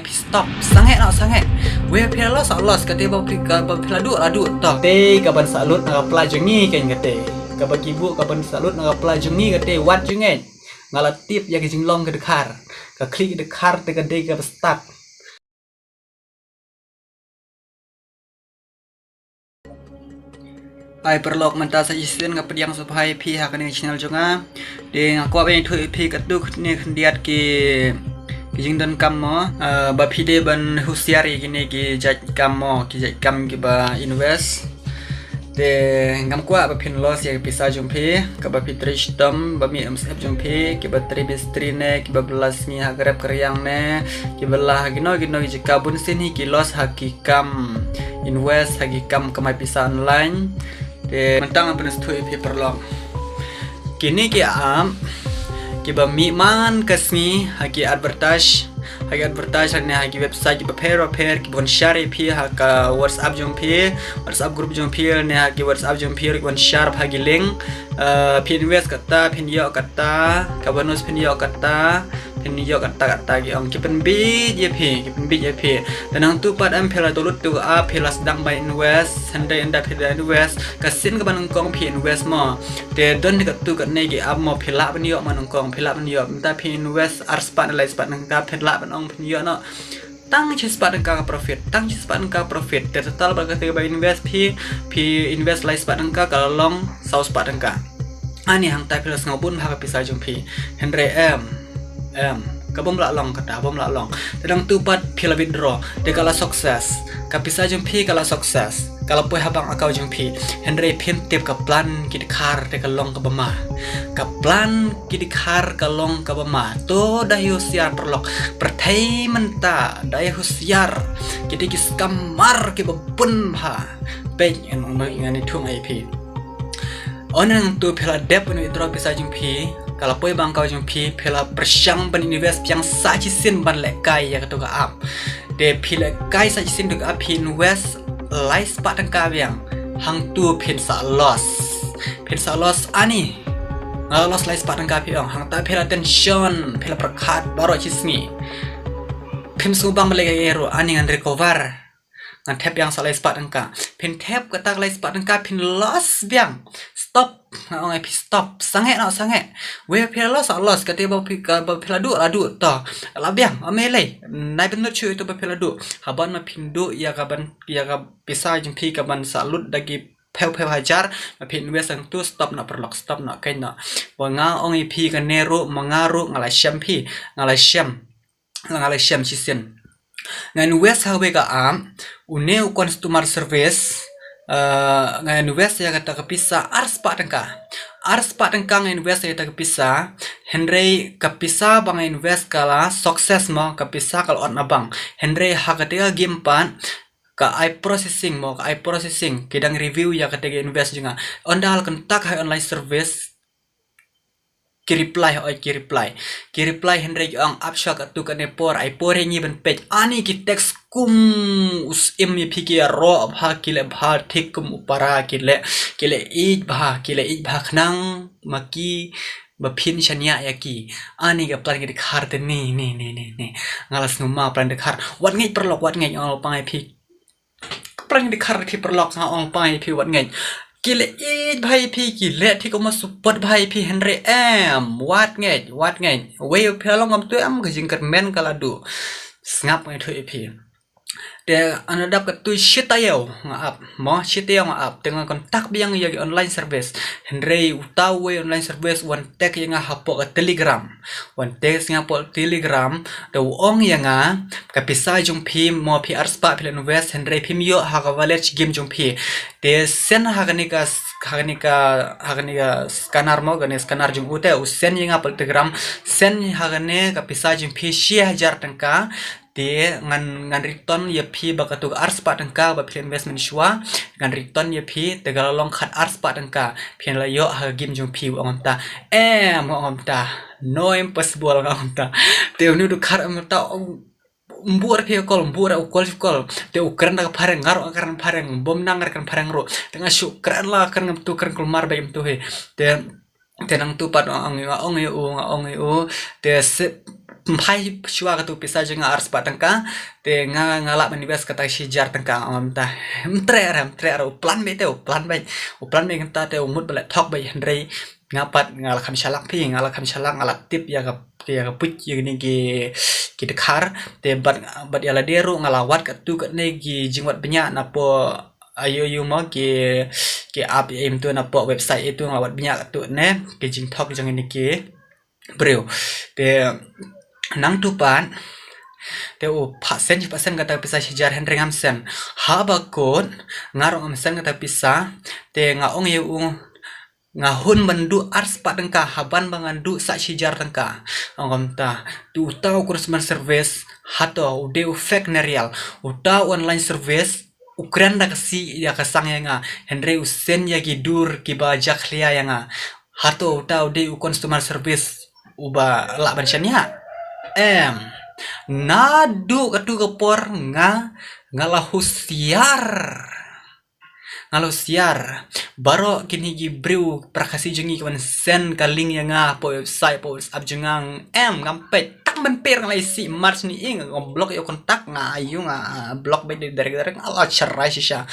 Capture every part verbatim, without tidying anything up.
Phi stop. Sangeh noh, sangeh. Wei phi la los, los. Kata ba phi, ka ba phi la duh, la duh. To. Te ka ban sa lut na ka pla jong ngi kein kata. Ka ba ki buh ka ban sa lut na ka pla jong ngi kata. Wat jong ngi. Nga la tip ïa ka jinglong ka dkhar. Ka khlieh ka dkhar te ka dei ka ba stad. Ai paralok, mynta sa shisien nga pdiang sngewbha ïa phi ha kane ka channel jong nga. Te nga kwah ban ïathuh ïa phi katto katne khyndiat ki, ki jingdonkam mo. Ah, ba phi dei ban husiar ïa kine ki jait kam mo, ki jait kam kiba invest. Te ngam kwah ba phin loss ïa ka pisa jong phi, kaba phi trei shitom, ba mih ym sep jong phi, kiba trei mistri ne, kiba bylla sngi ha ka rep ka riang ne, kiba la ha kino kino ki jaka, bun sien hi ki loss ha ki kam invest, ha ki kam kamai pisa online. Te mynta ngan pynsngewthuh ïa phi paralok. Kine ki app kiba mih man ka sngi ha ki advertise, ha ki advertise ne ha ki website kiba pher ba pher, kiba wan share ïa phi ha ka WhatsApp jong phi, WhatsApp group jong phi ne ha ki WhatsApp jong phi, kiba wan share ha ki link. Ah, phin invest kata, phin ïoh kata, ka bonus phin ïoh kata, phin ïoh kata kata ki ong, ki pynbit ïa phi, ki pynbit ïa phi. Te nangtu pat em phi la download tu ka app, phi la sdang ban invest, hynrei ynda phi la invest, ka sien kaba nyngkong phi invest mo. Te don katto katne ki app mo phi lah ban ïoh mo nyngkong, phi lah ban ïoh. Mynta phi invest ar spah ne lai spah tyngka, phi lah ban ong phin ïoh noh tang shi spah tyngka ka profit, tang shi spah tyngka profit. Te total bad kata kaba invest phi, phi invest lai spah tyngka, ka la long saw spah tyngka. Ani hangta phi la sngew bun bha ka pisa jong phi. Hynrei em, em, ka bym lah long kata, bym lah long. Te nangtu pat phi la withdraw, te ka la success. Ka pisa jong phi ka la success. Ka la poi ha bank account jong phi. Hynrei phim tip ka plan ki dkhar te ka long kaba ma. Ka plan ki dkhar ka long kaba ma. To da hi husiar paralok. Pyrthei mynta da hi husiar. Kita ki scammer kiba bun bha. Peit ngan ong ngan ïathuh ïa phi. Ynda nangtu phi la dep ban withdraw pisa jong phi, ka la poi bank account jong phi, phi la pyrshang ban invest biang sa shisien ban lehkai ïa katu ka app. Te phi lehkai sa shisien tu ka app, phi invest lai spah tyngka biang. Hangtu phin sa loss. Phin sa loss ani. Nga la loss lai spah tyngka phi ong. Hangta phi la tension, phi la pyrkhat baroh shi sngi. Phim sngewbang ban lehkai ruh, ani ngan recover. Ngan thep biang sa lai spah tyngka. Phin thep kata ka lai spah tyngka phin loss biang. Stop. Nga ong ïa phi stop. Sangeh noh sangeh. Wei phi la loss, loss. Kata ba phi, ka ba phi la duh, la duh. To. Lah biang. Ym lei. Nai pynlut shuh ïa tu ba phi la duh. Haba ma phin duh ïa ka ban, ïa ka pisa jong phi ka ban sa lut da ki phew phew hajar. Ma phi invest hangtu, stop noh paralok, stop noh, kein noh. Ba nga ong ïa phi kane ruh, ma nga ruh nga la shem phi. Nga la shem. Nga la shem shisien. Nga invest ha kawei ka app, une u customer service, eh, nga invest ïa kata ka pisa ar spah tyngka. Ar spah tyngka nga invest ïa kata ka pisa, hynrei ka pisa ba nga invest ka la success mo, ka pisa ka la ot na bank. Hynrei ha kata ka game pat, ka ai processing mo, ka ai processing, ki dang review ïa kata ka invest jong nga. Ynda la kyntait ha online service, ki reply, hooid ki reply. Ki reply hynrei ki ong ap shuwa katto katne por, ai por ïa ngi ban peit. Ani ki text kum u syiem ïa phi, ki ïaroh bha, ki leh bha thik kum u para, ki leh, ki leh ïeit bha, ki leh ïeit bha khnang ma ki ba phin shaniah ïa ki. Ani ka plan ki dkhar te ne, ne, ne, ne, ne. Nga la sngewma plan dkhar. Wat ngeit paralok, wat ngeit, nga ong lypa ïa phi. Plan ki dkhar ki paralok, nga ong lypa ïa phi, wat ngeit. Ki leh ïeit bha ïa phi, ki leh thik, ki support bha ïa phi, hynrei em, wat ngeit, wat ngeit. Wei phi la long kumtu em, ka jingkyrmen ka la duh. Sngap nga ïathuh ïa phi. Te ynda dap katu shi taïew nga ap, mo, shi taïew nga ap, te nga kyntait biang ïa ki online service. Hynrei uta uwei online service u wan text ïa nga hapoh ka Telegram. Wan text ïa nga hapoh Telegram, te u ong ïa nga, ka pisa jong phi mo, phi ar spah phi la invest, hynrei phim ïoh ha ka wallet shi game jong phi. Te send ha kane ka, ha kane ka, ha kane ka scanner mo, kane scanner jong u, te u send ïa nga hapoh Telegram, send ha kane ka pisa jong phi shi hajar tyngka. Te ngan, ngan return ïa phi bad katu ka ar spah tyngka ba phi invest mynshuwa. Ngan return ïa phi, te ka la long khat ar spah tyngka. Phin la ïoh ha ka game jong phi, u ong kumta. Em, u ong kumta. No, impossible, nga ong kumta. Te une u dkhar u ong kumta, ong, mbuh re phi call, mbuh re u call, phi call. Te u kren da ka phareng, nga ruh nga kren phareng, bym nang re kren phareng ruh. Te nga shu kren la, kren kumtu, kren kulmar bha kumtu hi. Te Te nangtu pat nga ong, nga ong ïa u, nga ong ïa u. Te sep, pynphai shuwa katu pisa jong nga ar spah tyngka, te nga, nga lah ban invest kata shi hajar tyngka, ong mynta. Em treh re, em treh re, u plan beit te, u plan beit. U plan beit kata te u mut ba leh thok beit hynrei nga pat nga la kham shalak phi, nga la kham shalak, nga la tip ïa ka, ïa ka buit ïa kine ki, ki dkhar, te bad, bad ïa lade ruh nga la wad katu katne ki jingwad bniah napoh aïu aïu mo ki, ki app ïa im tu napoh website itu nga la wad bniah katu ne, ki jingthok jong kine ki briew. Te nangtu pat, te u phah send, phah send kata pisa shi hajar hynrei ngam send. Haba kut, nga ruh ngam send kata pisa, te nga ong ïa u, nga hun ban duh ar spah tyngka, haban ba ngan duh sa shi hajar tyngka. Ong kumta, tu uta u customer service, hato u dei u fake ne real, uta u online service, u kren da ka sih ïa ka sang ïa nga, hynrei u send ïa ki dur kiba jakhlia ïa nga. Hato uta u dei u customer service uba lah ban shaniah? Em. Naduh katu ka por nga, nga la husiar. Nga la husiar. Baroh kine ki briew para Khasi jong ngi ki ban send ka link ïa nga hapoh website, hapoh WhatsApp jong nga, em, ngam peit. Tang ban peit nga la isih march ni ing, nga block ïa u contact nga, aïu nga block beit direct direct, nga la sharai shisha.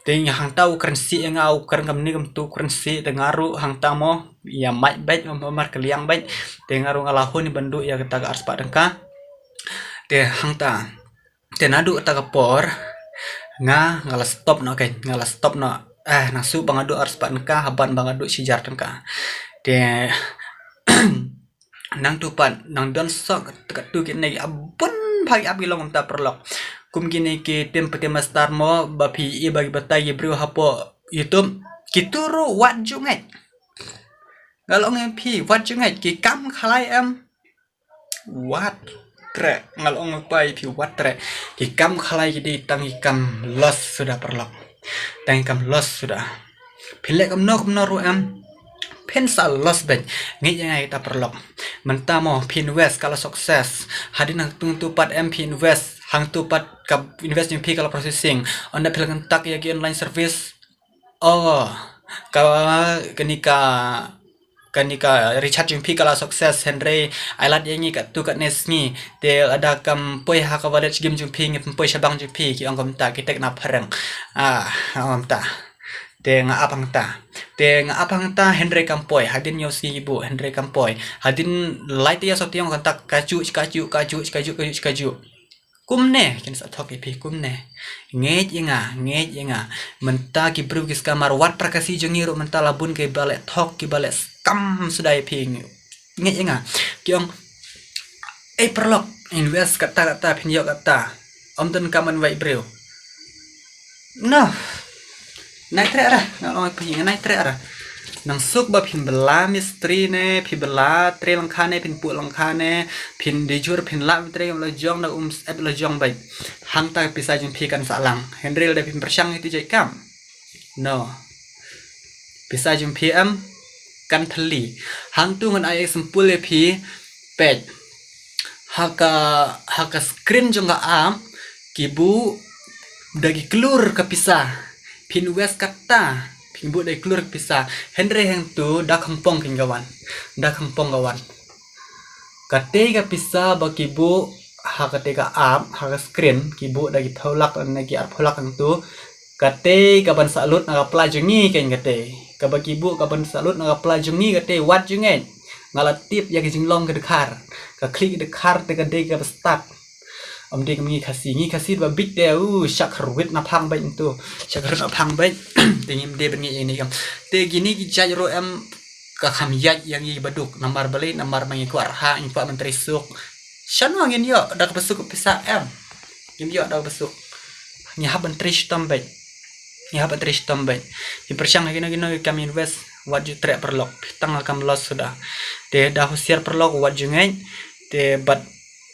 Te nga hangta u kren sih ïa nga, u kren kumne kumtu, u kren sih, te nga ruh hangta mo ïa mait beit, mo mar kylliang beit. Te nga ruh nga la hun ban duh ïa kata ka ar spah tyngka. Te hangta, te naduh kata ka por nga, nga la stop noh, kane nga la stop noh. Eh, nang suk ba nga duh ar spah tyngka, haban ba nga duh shi hajar tyngka. Te nangtu pat, nang don sok katu kine, a bun bha ki app ki long kumta paralok. Kum kine ki Tim Pate Master mo, ba phi i ba ki batai ki briew hapoh YouTube. Kitu ruh wat ju ngeit. Nga la ong ïa phi, wat ju ngeit, ki kam khalai em. Wat treh, nga la ong ïa phi, wat treh. Ki kam khalai ki dei tang ki kam loss suda paralok. Tang ki kam loss suda. Phin leh kumno kumno ruh em, phin sa loss beit. Ngeit ïa nga ita paralok. Mynta mo phi invest ka la success, hadien hangtu pat em phi invest, hangtu pat ka invest jong phi ka la processing. Ynda phi la contact ïa ki online service, oh, ka, kane ka, kane ka recharge jong phi ka la success, hynrei ai lad ïa ngi katu katne sngi. Te lada kam poi ha ka wallet game jong phi, ngi pynpoi sha bank jong phi, ki ong kumta, ki tek na phareng. Ah, ong kumta. Te nga ap hangta. Te nga ap hangta, hynrei kam poi. Hadien hynñiew sngi ki buh, hynrei kam poi. Hadien lai taïew saw taïew nga contact, kajuh, kajuh, kajuh, kajuh, kajuh, kajuh. Kumne kin sa thok ïa phi kumne. Ngeit ïa nga, ngeit ïa nga. Mynta ki briew ki scammer, wat para Khasi jong ngi ruh mynta la bun kiba leh thok, kiba leh scam suda ïa phi. Ngeit ïa nga. Ki ong, "Ei paralok, invest kata kata, phin ïoh kata." Ym don kam ban wad briew. Noh. Nai treh ra, nga ong ïa phi, nai treh ra. Nang suk ba phin bylla mistri ne, phin bylla trei lyngkha ne, phin puh lyngkha ne, phin dei jur, phin lah mistri, la jong da um sep la jong beit. Hangta pisa jong phi kan sahlang. Hynrei lada phin pyrshang ïa tu jait kam, noh. Pisa jong phi em kan thylli. Hangtu ngan ai example ïa phi, peit. Ha ka, ha ka screen jong ka app, ki buh da ki klur ka pisa. Phin invest kata, phin buh da ki klur ka pisa. Hynrei hangtu da khongpong kin ka wan. Da khongpong ka wan. Katei ka pisa ba ki buh ha katei ka app, ha ka screen, ki buh da ki phew lak ne ki arphew lak hangtu. Katei ka ban sah lut na ka pla jong ngi kein katei. Kaba ki buh ka ban sah lut na ka pla jong ngi katei, wat ju ngeit. Nga la tip ïa ka jinglong ka dkhar. Ka khlieh ka dkhar te ka dei kaba stad. Ym dei kum ngi Khasi, ngi Khasi ba bit te, u, shah kyrwit na phang beit tu. Shah kyrwit na phang beit. Te ngim dei ban ngi ïa kine kam. Te kine ki jait ruh em ka kham ïaid ïa ngi baduk. Namar balei, namar ma ngi kwah rhah, ngi kwah ban trei suk. Shano ngin ïoh da kaba suk pisa em. Ngim ïoh da kaba suk. Ngi hap ban trei shitom beit. Ngi hap ban trei shitom beit. Phin pyrshang ha kino kino ki kam invest, wat ju treh paralok. Tang la kam loss suda. Te da husiar paralok, wat ju ngeit. Te bad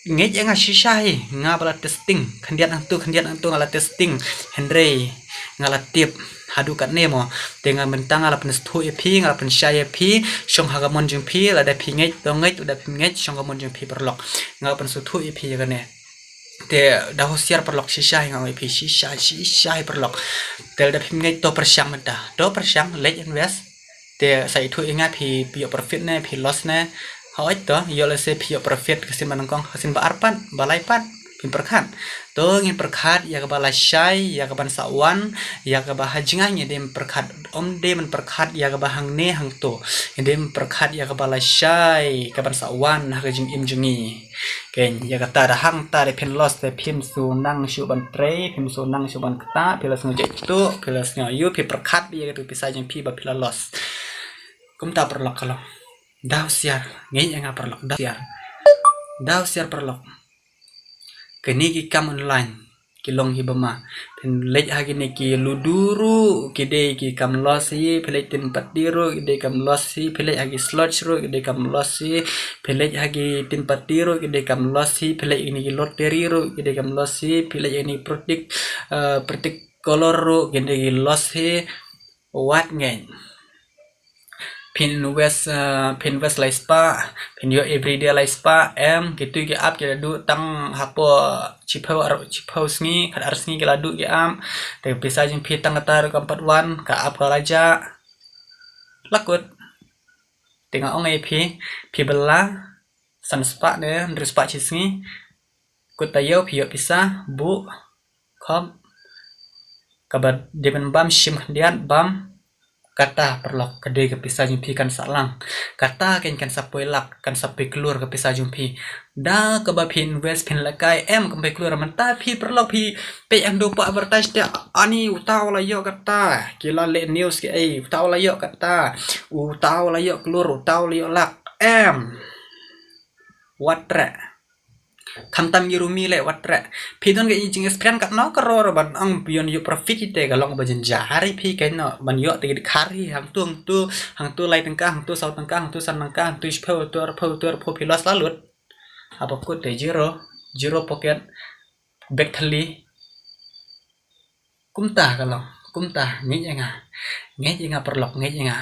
ngeit ïa nga shisha hi, nga ba la testing. Khyndiat hangtu, khyndiat hangtu nga la testing. Hynrei nga la tip haduh katne mo. Te nga mynta nga la pynsngewthuh ïa phi, nga la pynshai ïa phi, shong ha ka mon jong phi, lada phi ngeit to ngeit, lada phi ngeit shong ka mon jong phi paralok. Nga la pynsngewthuh ïa phi ïa kane. Te da husiar paralok shisha hi, nga ong ïa phi shisha, shisha hi paralok. Te lada phi ngeit to pyrshang mynta. To pyrshang, leit invest. Te sa ithuh ïa nga phi, phi ïoh profit ne, phi loss ne. Hooid to, ïoh lehse phi ïoh profit ka sien ba nyngkong, ka sien ba ar pat, ba lai pat, phin pyrkhat. To ngin pyrkhat ïa kaba lashai, ïa kaban sa wan, ïa kaba ha jngai ngi dei pyrkhat. Ym dei ban pyrkhat ïa kaba hangne hangto. Ngi dei pyrkhat ïa kaba lashai, kaban sa wan ha ka jingim jong ngi. Keiñ, ïa kata da hangta da phin loss te phim shu nang shu ban trei, phim shu nang shu ban kta, phi la sngew jait tu, phi la sngew ïoh, phi pyrkhat ïa katu pisa jong phi ba phi la loss. Kumta paralok ka long. Da husiar, ngeit ïa nga paralok, da husiar. Da husiar paralok. Kine ki kam online ki long hi ba ma. Phin leit ha kine ki ludo ruh ki dei ki kam loss hi, phin leit tin pati ruh ki dei kam loss hi, phin leit ha ki slots ruh ki dei kam loss hi, phin leit ha ki tin pati ruh ki dei kam loss hi, phin leit kine ki lottery ruh ki dei kam loss hi, phin leit kine ki Patek, eh, Patek color ruh ki dei ki loss hi. Wat ngeit. Phin invest, eh, phin invest lai spah, phin ïoh everyday lai spah, em, kitu ki app ki la duh tang hapoh shiphew ar shiphew sngi, khat ar sngi ki la duh ki app. Te pisa jong phi tang kata ruh kam pat wan, ka app ka la jah. La kut. Te nga ong ïa phi, phi bylla san spah ne hynriew spah shi sngi. Kut taïew phi ïoh pisa, buh, khop, kaba dei ban bam shim khyndiat bam. Kata paralok ka dei ka pisa jong phi kan sah lang. Kata keiñ kan sa poi lak, kan sa poi klur ka pisa jong phi. Da kaba phi invest phin lehkai em kam poi klur, mynta phi paralok phi peit hangto pa advertise te ani uta u la ïoh kata. Ki la leh news ki ei, uta u la ïoh kata. Uta u la ïoh klur, uta u la ïoh lak. Em. Wat treh. Khamtam ngi rumi leh wat treh. Phi don ka i jingïasyriem katno ka ror ban ong phi ïoh profit ite ka long ba jynjar ïa phi keiñ noh ban ïoh te ki dkhar hi hangtu hangtu hangtu lai tyngka hangtu saw tyngka hangtu san tyngka hangtu shiphew hangtu arphew hangtu arphew phi loss la lut. Haba kut te zero, zero pocket, bag thylli. Kumta ka long, kumta ngeit ïa nga. Ngeit ïa nga paralok, ngeit ïa nga.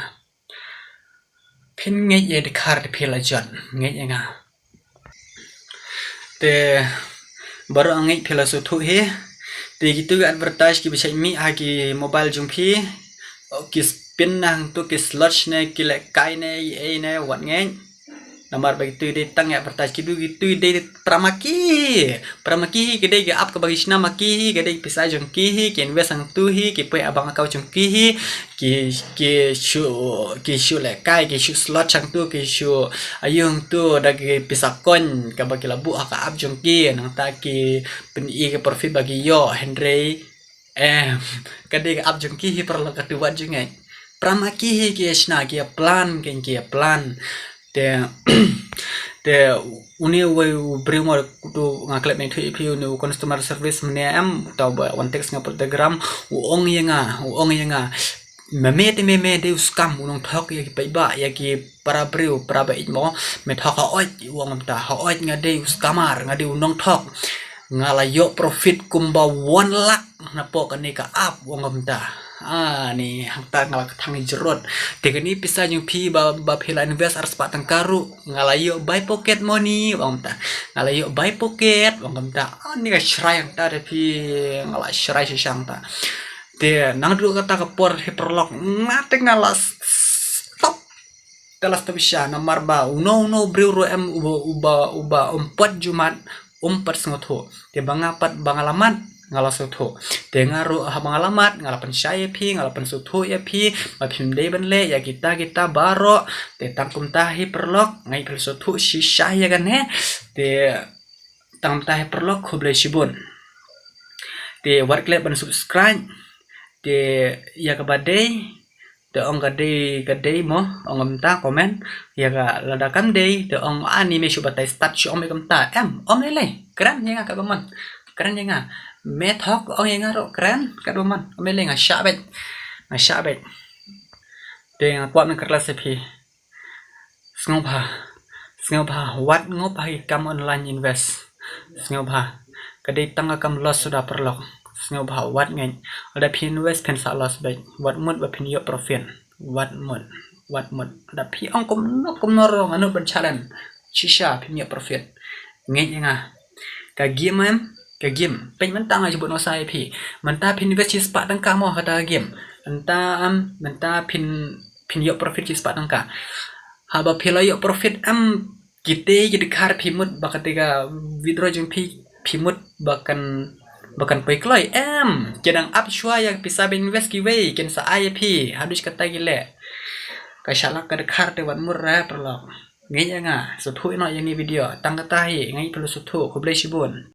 Phin ngeit ïa i dkhar te phi la jot, ngeit ïa nga. Te baroh ngeit phi la sngewthuh hi. Te kitu ki advertise kiba shait mih ha ki mobile jong phi. Ki spin na hangtu ki slots ne ki lehkai ne ei ei ne wat ngeit. Namar ba kitu dei tang ïa advertise kitu kitu dei para ma ki. Para ma ki hi ki dei ki app kaba ki shna ma ki hi ki dei pisa jong ki hi ki invest hangtu hi ki poi ha bank account jong ki hi. Ki, ki shu, ki shu lehkai, ki shu slot hangtu, ki shu aïu hangtu da ki pisa coin kaba ki la buh ha ka app jong ki, nangta ki pyni ka profit ba ki ïoh, hynrei, em, ka dei ka app jong ki hi paralok katu wat jong ngi. Para ma ki hi ki shna ki plan, ki, ki plan. Te, te, une uwei u briew mo tu nga klet mynta ïa phi une u customer service mynne em, uta uba wan text nga pa Telegram, u ong ïa nga, u ong ïa nga. Me me te me me dei u scam u nongthok ïa ki paidbah ïa ki para briew para ba ïeit mo, me thok hooid u ong kumta, hooid nga dei u scammer nga dei u nongthok. Nga la ïoh profit kumba wan lak napoh kane ka app u ong kumta. Ah, ni hangta nga la kthang jrot. Te kane pisa jong phi ba, ba phi la invest ar spah tyngka ruh nga la ïoh by pocket money u ong kumta. Nga la ïoh by pocket u ong kumta. Ah, ni ka shrai hangta te phi nga la shrai shisha hangta. Te nang dei kata ka por hi paralok nga te nga la stop. Te la stop shisha namar ba uno uno briew ruh em uba uba uba um pat jummat um pat sngewthuh. Te ba nga pat ba nga la mat nga la sngewthuh. Te nga ruh haba nga la mat nga la pynshai ïa phi nga la pynsngewthuh ïa phi ba phim dei ban leh ïa kita kita baroh. Te tang kumta hi paralok nga ïa phi sngewthuh shisha ïa kane. Te tang kumta hi paralok khublei shibun. Te wat klet ban subscribe. Te ïa kaba dei te ong ka dei ka dei mo ong kumta comment. Ïa ka lada kam dei te ong ani me shu batai start shu ong me kumta em ong me lei kren ïa nga katba mon. Kren ïa nga me thok ong ïa nga ruh kren katba mon ong me lei nga shah beit. Nga shah beit. Te nga kwah ban kyrpad ïa phi. Sngewbha, sngewbha wat ngop ha ki kam online invest. Sngewbha. Ka dei tang ka kam loss suda paralok. Sngewbha wat ngeit. Lada phi invest phin sa loss beit. Wat mut ba phin ïoh profit. Wat mut. Wat mut. Lada phi ong kumno kumno ruh nga nud ban challenge. Shisha phin ïoh profit. Ngeit ïa nga. Ka game em, ka game. Peit mynta nga ju buh nuksa ïa phi. Mynta phin invest shi spah tyngka mo kata ka game. Mynta em, mynta phin phin ïoh profit shi spah tyngka. Haba phi la ïoh profit em Kite ki dkhar phi mut ba kata ka withdraw jong phi, phi mut ba kan, ba kan poi kloi. Em, ki dang ap shuwa ïa ka pisa ba invest kiwei, kin sa ai ïa phi haduh katta ki leh. Ka shalak ka dkhar te wat mur re paralok. Ngi ïa nga sngewthuh ïa no ïa ni video. Tang kata hi, ngi phi la sngewthuh, khublei shibun.